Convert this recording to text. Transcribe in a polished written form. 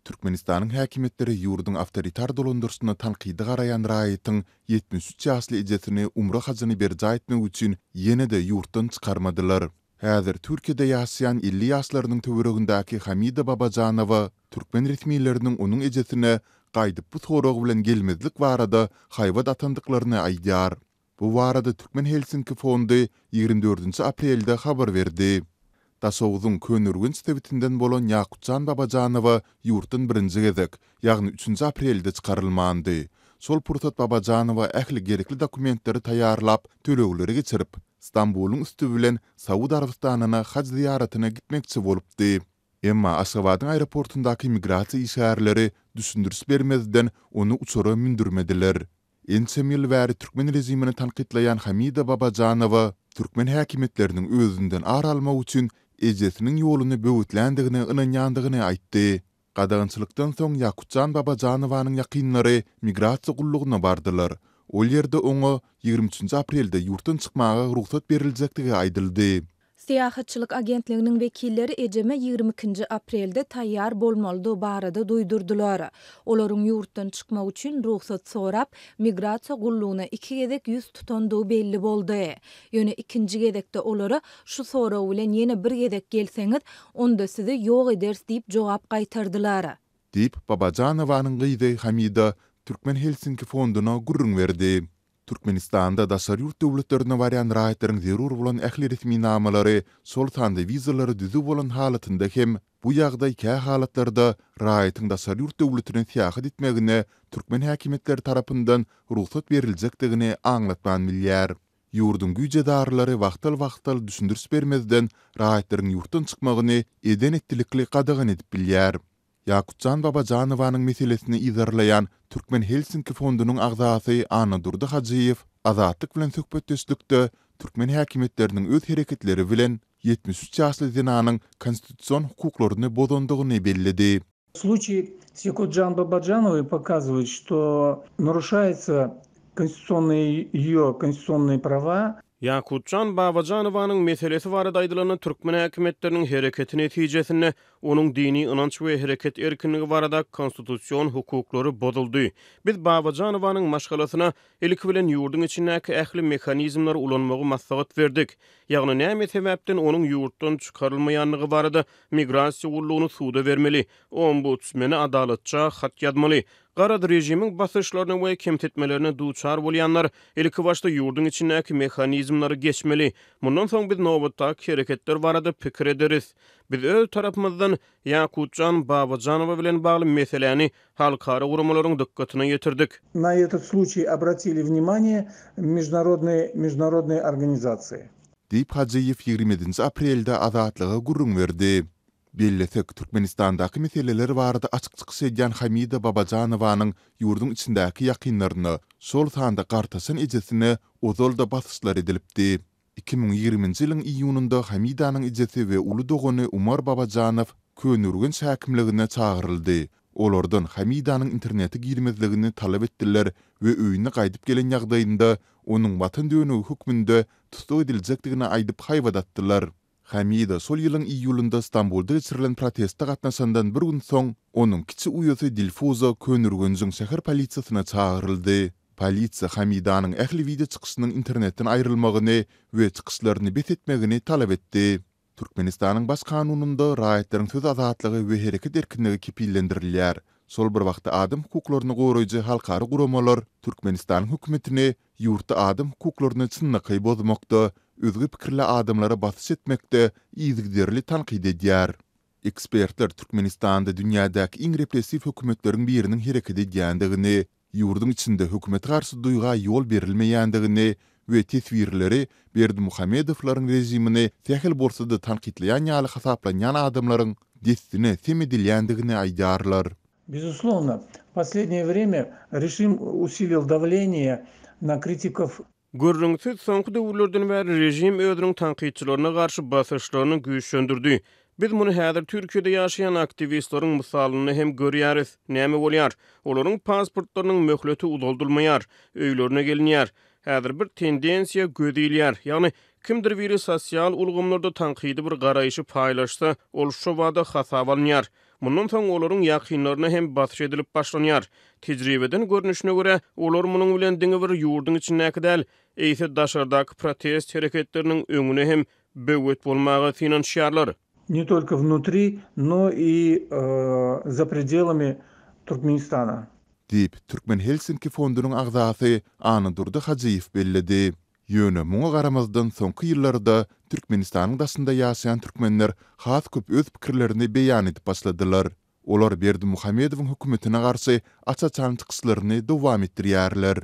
Türkmenistanyň häkimiýetleri ýurduň awtoritar dolandyryşyna tankydy garaýan raýatyň 73 ýaşly ejesini umra hajyny berjaý etmek üçin ýene-de ýurtdan çykarmadylar. Häzir Türkiýede ýaşaýan 50 ýaşlarynyň töweregindäki Hamida Babajanowa türkmen resmileriniň onuň ejesine gaýdyp bu sorag bilen gelmezlik barada haýbat atandyklaryny aýdýar. Bu barada Türkmen Helsinki fondy 24 aprelde habar berdi. Daşogzuň Köneürgenç sebitinden bolan Ýakutjan Babajanowa ýurtdan birinji gezek, ýagny üçünji aprelde çykarylmandy. Şol pursat Babajanowa ähli gerekli dokumentleri taýýarlap, tölegleri geçirip, Stambulyň üsti bilen Saud Arabystanyna haj zyýaratyna gitmekçi bolupdy. Emma Aşgabadyň aeroportundaky migrasiýa işgärleri düşündiriş bermezden ony uçara mündürmediler. Ençeme ýyl bäri türkmen režimini tankytlaýan Hamida Babajanowa türkmen häkimiýetleriniň özünden ar almak üçin ejesiniň ýoluny böwetländigine ynanýandygyny aýtdy. Gadagançylykdan soň Ýakutjan Babajanowanyň ýakynlary migrasiýa gullugyna bardylar. Ol ýerde oňa 23 aprelde ýurtdan çykmaga rugsat beriljekdigi aýdyldy. Syýahatçylyk agentliginiň wekilleri ejeme 22-nji aprelde taýýar bolmalydygy barada duýdurdylar. Olaryň ýurtdan çykmak üçin rugsat sorap, migrasiýa gullugyna iki gezek ýüz tutandygy belli boldy. Ýöne ikinji gezekde olara şu sorag bilen ýene bir gezek gelseňiz, onda sizi ýok ederis diýip jogap gaýtardylar. Diýip, Babajanowanyň gyzy Hamida Türkmen Helsinki fonduna gürrüň berdi. Türkmenistanda daşary ýurt döwletlerine barýan raýatlaryň zerur bolan ähli resminamalary, şol sanda wizalary düzüw bolan halatynda hem, bu ýagdaý kä halatlarda raýatyň daşary ýurt döwletine syýahat etmegine türkmen häkimiýetleri tarapyndan rugsat beriljekdigini aňlatman bilýär. Ýurduň güýç edaralary wagtal-wagtal düşündiriş bermezden raýatlaryň ýurtdan çykmagyny eden-etdilikli gadagan edip bilýär. Ýakutjan Babajanowanyň meselesini yzarlaýan Türkmen Helsinki fondunyň agzasy Annadurdy Hajyýew Azatlyk bilen söhbetdeşlikde türkmen häkimiýetleriniň öz hereketleri bilen 73 ýaşly zenanyň konstitusion hukuklaryny bozandygyny belledi. Случай с Якутжан Бабаджановой показывает, что нарушается конституционные ее конституционные права. Ýakutjan Babajanowanyň meselesi barada aýdylanda, türkmen häkimiýetleriniň hereketi netijesinde onuň dini ynanç we hereket erkinligi barada konstitusion hukuklary bozuldy. Biz Babajanowanyň maşgalasyna ilki bilen ýurduň içindäki ähli mehanizmleri ulanmagy maslahat berdik. Ýagny näme sebäpden onuň ýurtdan çykarylmaýandygy barada migrasiýa gullugyny suda bermeli, ombudsmene adalatça hat ýazmaly. Garaz, režimiň basyşlaryna we kemsitmelerine duçar bolýanlar ilkibaşda ýurduň içindäki mehanizmleri geçmeli. Mundan soň biz nobatdaky hereketler barada pikir ederis. Biz öz tarapymyzdan Ýakutjan Babajanowa bilen bagly meseläni halkara guramalaryň dykgatyna ýetirdik. Na etot sluçiý obratili vnimaniye mejdunarodnyye mejdunarodnyye organizatsiýi. Diýip, Hajyýew 27-nji aprelde Azatlyga gürrüň berdi. Bellesek, Türkmenistandaky meseleler barada açyk çykyş edýän Hamida Babajanowanyň ýurduň içindäki ýakynlaryna, şol sanda gartaşan ejesine ozal-da basyşlar edilipdi. 2020-nji ýylyň iýunynda Hamidanyň ejesi we uly dogany Umar Babajanow Köneürgenç häkimligine çagyryldy. Olardan Hamidanyň internete girmezligini talap etdiler we öýüne gaýdyp gelen ýagdaýynda onuň watan dönügi hökmünde tussag ediljekdigini aýdyp haýbat atdylar. Hamida şol ýylyň iýulynda Stambulda geçirilen proteste gatnaşandan bir gün soň, onuň kiçi uýasy Dilfuza Köneürgenjiň şäher polisiýasyna çagyryldy. Polisiýa Hamidanyň ähli wideo çykyşynyň internetden aýrylmagyny we çykyşlaryny bes etmegini talap etdi. Türkmenistanyň Baş kanunynda raýatlaryň söz azatlygy we hereket erkinligi kepillendirilýär. Şol bir wagtda adam hukuklaryny goraýjy halkara guramalar Türkmenistanyň hökümetini ýurtda adam hukuklaryny çynlakaý bozmakda, özge pikirli adamlara basyş etmekde yzygiderli tankyt edýär. Ekspertler Türkmenistanda dünýädäki iň repressiw hökümetleriň biriniň hereket edýändigini, ýurduň içinde hökümete garşy duýga ýol berilmeýändigini we teswirleri Berdimuhamedowlaryň režimini sähel bolsa-da tankytlaýan ýaly hasaplanýan adamlaryň dessine sem edilýändigini aýdýarlar. Безусловно, в последнее время režim усилил давление na kritikов. Gürrüňsiz, soňky döwürlerden bäri režim özüniň tankytçylaryna garşy basyşlaryny güýçlendirdi. Biz muny häzir Türkiýede ýaşaýan aktiwistleriň mysalynda hem görýäris. Näme bolýar? Olaryň pasportlarynyň möhleti uzaldylmaýar, öýlerine gelinýär. Häzir bir tendensiýa göz ilýär. Ýagny, kimdir biri sosial ulgamlarda tankydy bir garaýşy paýlaşsa, ol şobada hasaba alynýar. Mundan soň olaryň ýakynlaryna hem basyş edilip başlanýar. Tejribeden görnüşine görä, olar munuň bilen diňe bir ýurduň içindäki däl, eýse daşardaky protest hereketleriniň öňüne hem böwet bolmaga synanyşýarlar. Ne tolko vnutri, no i za predelami Turkmenistana. Diýip, Türkmen Helsinki fondunyň agzasy Annadurdy Hajyýew belledi. Ýöne muňa garamazdan soňky ýyllarda Türkmenistanyň daşynda ýaşaýan türkmenler has köp öz pikirlerini beýan edip başladylar. Olar Berdimuhamedowyň hökümetine garşy aç-açan çykyşlaryny dowam etdirýärler.